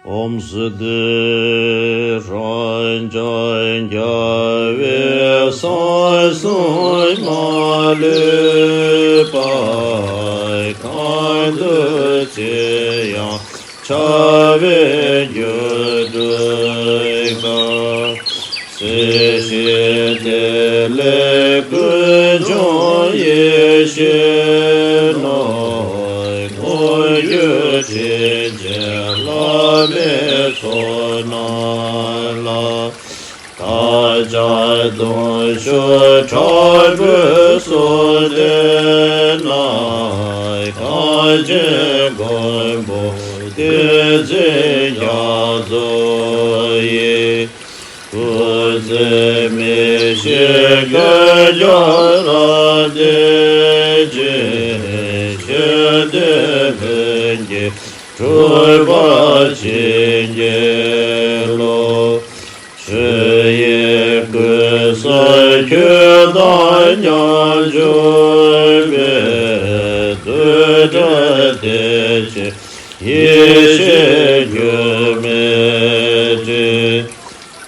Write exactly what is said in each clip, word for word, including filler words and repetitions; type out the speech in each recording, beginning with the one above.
ཧོམ་སྲི་དུ་རང་ཅག་རྒྱལ་བའི་ས་གསུམ་མ་ལུས་པ། གང་དུ་སྐྱེ་ཡང་བྱ་བའི་རྒྱུར་གྲུབ་པ། སྲིད་ཞིའི་ཐིག་ལེ་ཀུན་འབྱུང་ཡེ་ཤེས་ནོར། མངོན་གྱུར་དྲིན་ཅན་བླ་མའི་ཚོགས་རྣམས་ལ། བདག་ཅག་གདུང་ཤུགས་དྲག་པོས་གསོལ་འདེབས་ན། གངས་ཅན་མགོན་པོ་བསྟན་འཛིན་རྒྱ་མཚོ་ཡི། སྐུ་ཚེ་མི་ཤིགས་བསྐལ་བརྒྱར་བརྟན་ཅིང་། ཞི་བདེ་ལྷུན་གྱིས་གྲུབ་པར་བྱིན་གྱིས་རློབས། ཆོས་དབྱིངས་ཀུན་གསལ་ཁྱོད་དང་མཉམ་བཞུགས་པའི། རྡུལ་བྲལ་བདེ་ཆེན་ཡེ་ཤེས་འགྱུར་མེད་སྤྲིན།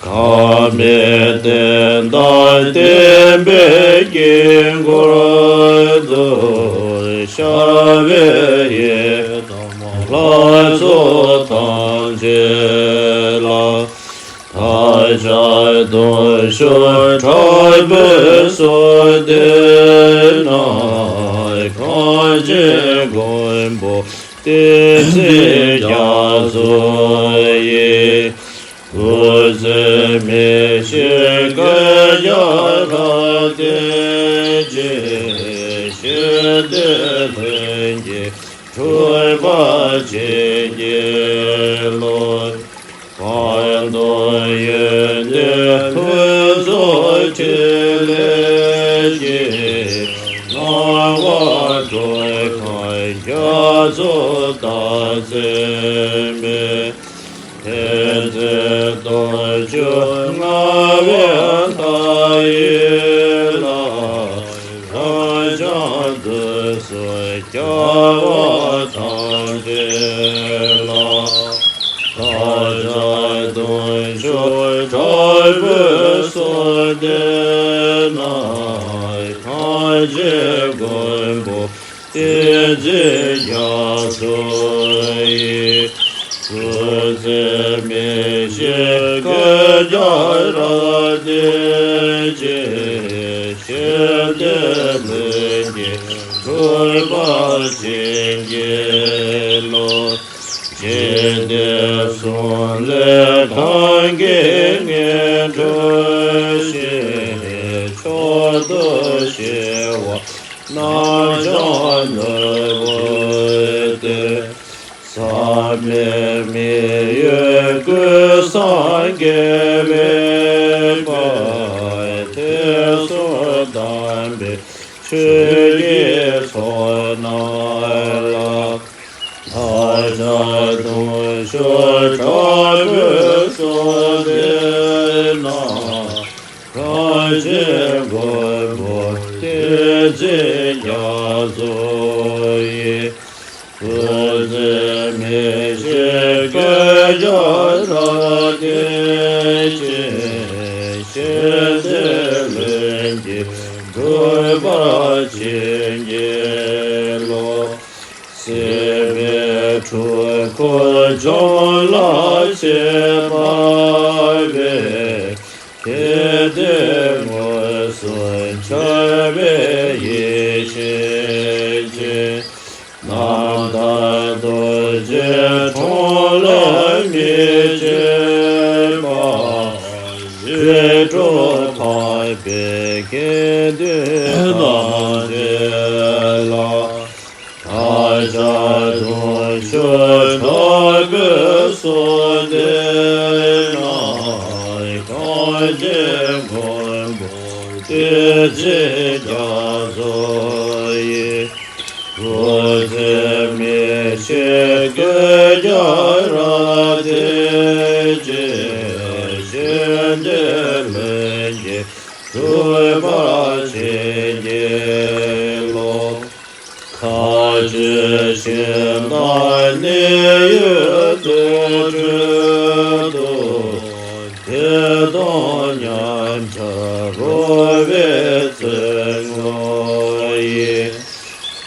འགག་མེད་བསྟན་དང་བསྟན་པའི་དཀྱིལ་འཁོར་དུ། ཤར་བའི་ཡི་དམ་ལྷ་ཚོགས་ཐམས་ཅད་ལ། བདག་ཅག་གདུང་ཤུགས་དྲག་པོས་གསོལ་འདེབས་ན། གངས་ཅན་མགོན་པོ་བསྟན་འཛིན་རྒྱ་མཚོ་ཡི། སྐུ་ཚེ་མི་ཤིགས་བསྐལ་བརྒྱར་བརྟན་ཅིང་། ཞི་བདེ་ལྷུན་གྱིས་གྲུབ་པར་བྱིན་གྱིས་རློབས། བར་དོ་ཡོན་ཏན་ཕུན་ཚོགས་ཕྲིན་ལས་ཀྱིས། སྣང་བ་སྤྲོ་ཁམས་རྒྱ་མཚོ་དང་མཚུངས་པའི། ཐོས་བརྩེ་སྟོབས་བཅུ་མངའ་བའི་ལྷ་ཡི་ལྷ། རབ་འབྱམས་དུས་གསུམ་རྒྱལ་བ་ཐམས་ཅད་ལ། བདག་ཅག་གདུང་ཤུགས་དྲག་པོས་གསོལ་འདེབས་ན། གངས་ཅན་མགོན་པོ་བསྟན་འཛིན་རྒྱ་མཚོ་ཡི། སྐུ་ཚེ་མི་ཤིགས་བསྐལ་བརྒྱར་བརྟན་ཅིང་། ཞི་བདེ་ལྷུན་གྱིས་གྲུབ་པར་བྱིན་གྱིས་རློབས། འཇིག་རྟེན་གསུམ་ལས་གང་གིས་ངེས་གྲུབ་ཤིང་། མཆོག་ཏུ་གཤེགས་པ་རྣམ་གཞག་ནོར་བུ་སྟེ། ཟག་མེད་མི་གཡོ་ཀུན་བཟང་དགེ་བའི་བཀའ། ཐོས་བསམ་དམ་པའི་ཆོས་ཀྱི་ཚོགས་རྣམས་ལ། བདག་ཅག་གདུང་ཤུགས་དྲག་པོས་གསོལ་འདེབས་ན། གངས་ཅན་མགོན་པོ་བསྟན་འཛིན་རྒྱ་མཚོ་ཡི། སྐུ་ཚེ་མི་ཤིགས་བསྐལ་བརྒྱར་བརྟན་ཅིང་། ཞི་བདེ་ལྷུན་གྱིས་གྲུབ་པར་བྱིན་གྱིས་རློབས། སྲིད་པའི་འཁྲུལ་འཁོར་འཇོམས་ལ་ཆེས་དཔའ་བའི། ཁྱེད་དེ་མངོན་སུམ་འཆར་བའི་ཡེ་ཤེས་ཀྱིས། རྣམ་དག་རྡོ་རྗེ་འཁྲུངས་ལ་མི་བརྗེད་པ། རིགས་དྲུག་འཕགས་པའི་དགེ་འདུན་ཐམས་ཅད་ལ། བདག་ཅག་གདུང་ཤུགས་དྲག་པོས་གསོལ་འདེབས་ན། གངས་ཅན་མགོན་པོ་བསྟན་འཛིན་རྒྱ་མཚོ་ཡི། སྐུ་ཚེ་མི་ཤིགས་བསྐལ་བརྒྱར་བརྟན་ཅིང་། ཞི་བདེ་ལྷུན་གྱིས་གྲུབ་པར་བྱིན་གྱིས་རློབས། མཁའ་སྤྱོད་ཞིང་དང་གནས་ཡུལ་དུར་ཁྲོད།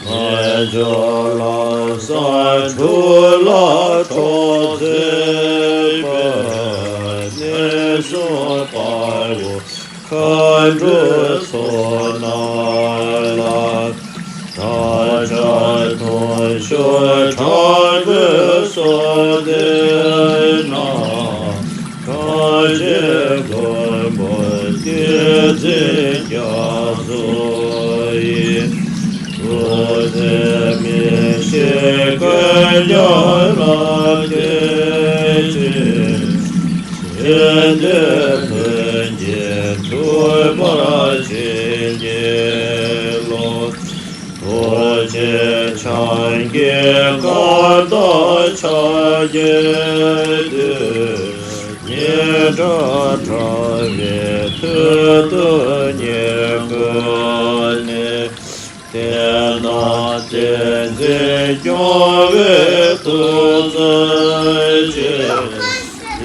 རྣལ་འབྱོར་ལམ་བཟང་དྲུག་ལ་གྲོགས་མཛད་པ། གནས་གསུམ་དཔའ་བོ་མཁའ་འགྲོ་ཚོགས་རྣམས་ལ། བདག་ཅག་དུང་ཕྱུར་དྲག་པོའི་གསོལ་འདེབས་ན། གངས་ཅན་མགོན་པོ་བསྟན་འཛིན་རྒྱ་མཚོ་ཡི། སྐུ་ཚེ་མི་ཤིགས་བསྐལ་བརྒྱར་བརྟན་ཅིང་། གཞན་དོན་ལྷུན་གྱིས་འགྲུབ་པར་བྱིན་གྱིས་རློབས། རྡོ་རྗེ་འཆང་གི་བཀའ་དང་ཕྱག་རྒྱའི་མཐུས། སྙན་གྲགས་དྲ་བའི་ཐོག་ཏུ་ཉིད་བཀོད་ནས། དེ་ན་བསྟན་འཛིན་སྐྱོང་བའི་ཐུགས་བརྩེ་ཆེ།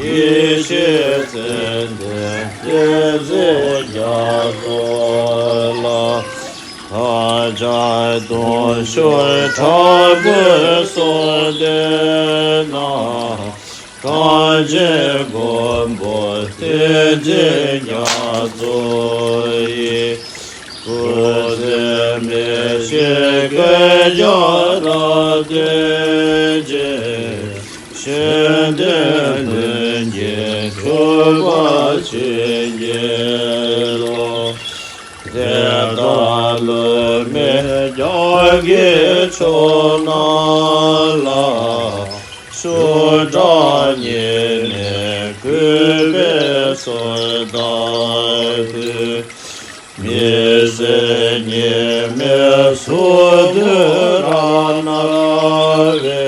ཡེ་ཤེས་ཙན་དན་བསྟན་འཛིན་རྒྱ་མཚོ་ལ། བདག་ཅག་དུང་ཕྱུར་དྲག་པོའི་གསོལ་འདེབས་ན། གངས་ཅན་མགོན་པོ་བསྟན་འཛིན་རྒྱ་མཚོ་ཡི། སྐུ་ཚེ་མི་ཤིགས་བསྐལ་བརྒྱར་བརྟན་ཅིང་། གཞན་དོན་ལྷུན་གྱིས་འགྲུབ་པར་བྱིན་གྱིས་རློབས། དེ་ལྟར་བསླུ་མེད་རྒྱ་གར་གྱི་ཕྱོགས་རྣམས་ལ། ཤུགས་དྲག་ཉེ་གནས་གུས་པས་གསོལ་བ་འདེབས། མི་ཟད་ཉི་མའི་ཟུར་དུ་རབ་གནས་པའི།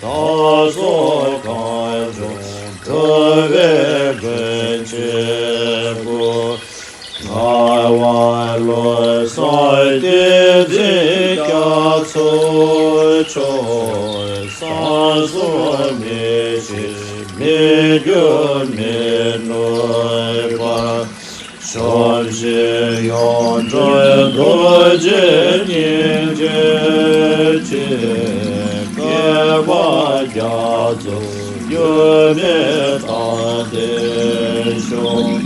བདག་སོགས་གངས་ལྗོངས་འགྲོ་བའི་མགོན་ཆེན་པོ། རྣ་བ་བློ་བཟང་བསྟན་འཛིན་རྒྱ་མཚོ་མཆོག། བསམ་སྲུང་མི་ཤིགས་མི་འགྱུར་མི་ནུབ་པ། ཕྱོགས་བཞིར་ཡོངས་སྒྲོལ་རྡོ་རྗེ་སྙིང་རྗེ་ཆེ། བསྐལ་པ་རྒྱ་མཚོ་འགྱུར་མེད་དག་ལྡན་ཤོག།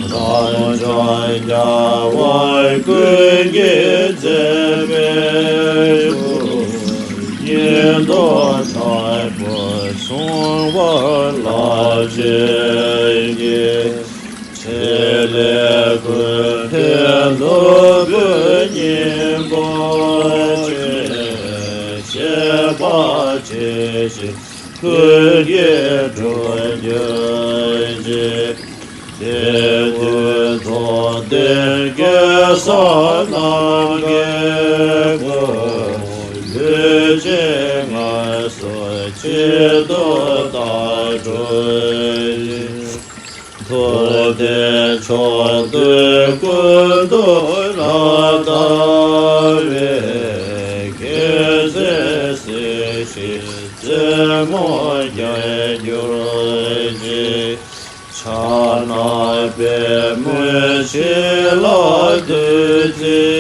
རབ་འབྱམས་རྒྱལ་བ་ཀུན་གྱི་མཛད་པའི་སྐུ། སྙིང་སྟོབས་དྲག་པོས་གཟུང་བར་ལག་བཅད་ཀྱིས། ཆེ་ལས་ཀུན་ཕན་ནོར་བུའི་སྙིང་པོ་ཆེ། བྱེད་པ་ཇི་བཞིན་ལྷུན་གྱིས་འགྲུབ་གྱུར་ཅིག། དེ་དུས་རྫོགས་ལྡན་གེ་སར་རྣམས་ཀྱི་སྐུ། ལུས་ཅན་ངལ་གསོ་ཆེད་དུ་བདག་སྒྲུབ་ཅིང་། ཐུབ་བསྟན་ཕྱོགས་དུས་ཀུན་ཏུ་རབ་དར་བའི། རྒྱལ་མཚན་སྲིད་ཞིའི་རྩེ་མོར་རྒྱས་གྱུར་ཅིག། ཕྱག་ན་པདྨོའི་བྱིན་རླབས་བདུད་རྩིའི་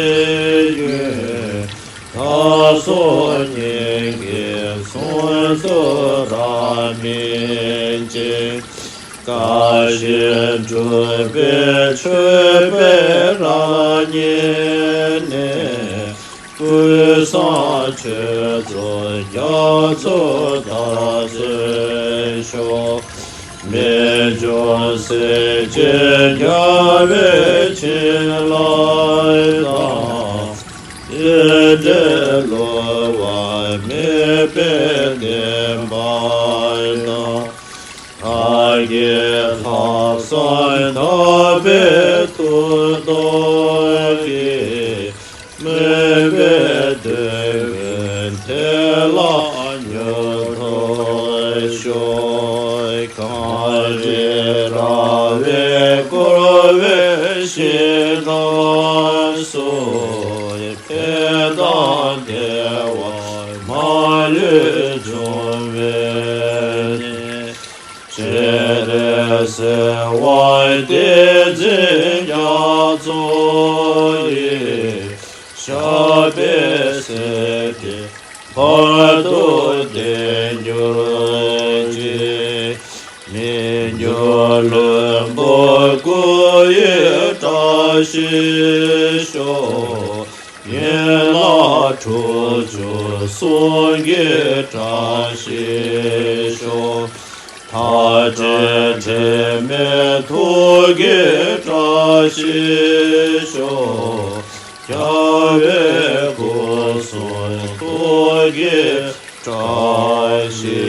རྒྱུན། བདག་སོགས་སྙིང་གའི་ཟུང་དུ་རབ་སྨིན་ཅིང་། བཀའ་བཞིན་སྒྲུབ་པའི་མཆོད་པས་རབ་མཉེས་ནས། ཀུན་བཟང་མཆོད་ཚོགས་རྒྱ་མཚོ་ལྟར་སྤྱོད་ཤོག། མི་འབྱུང་སྲེག་བཅད་རྒྱལ་བའི་བྱིན་རླབས་དང་། བསྟན་འགྲོའི་བསླུ་བ་མེད་པའི་བདེན་པ་དང་། བདག་གི་ལྷག་བསམ་དག་པའི་ཐུགས་རྟོག་གིས། སྨོན་པའི་འདོད་དགུའི་ཐད་ལ་མྱུར་ཐོབ་ཤོག། གངས་རི་ར་བས་བསྐོར་བའི་ཞིང་རྣམས་སུ། ཕན་དང་བདེ་བ་མ་ལུས་འབྱུང་བའི་གནས། སྤྱན་རས་གཟིགས་དབང་བསྟན་འཛིན་རྒྱ་མཚོ་ཡི། ཞབས་པད་ ཟད་དེ་བར་དུ་བདེ་འགྱུར་ཅིག། མི་འགྱུར་བླུན་པོ་སྐུ་ཡི་བཀྲ་ཤིས་ཤོག། ཡན་ལག་དྲུག་ཅུ་གསུང་གི་བཀྲ་ཤིས་ཤོག། མཐའ་བྲལ་དྲི་མེད་ཐུགས་ཀྱི་བཀྲ་ཤིས་ཤོག། རྒྱལ་བའི་སྐུ་གསུང་ཐུགས་ཀྱི་བཀྲ་ཤིས་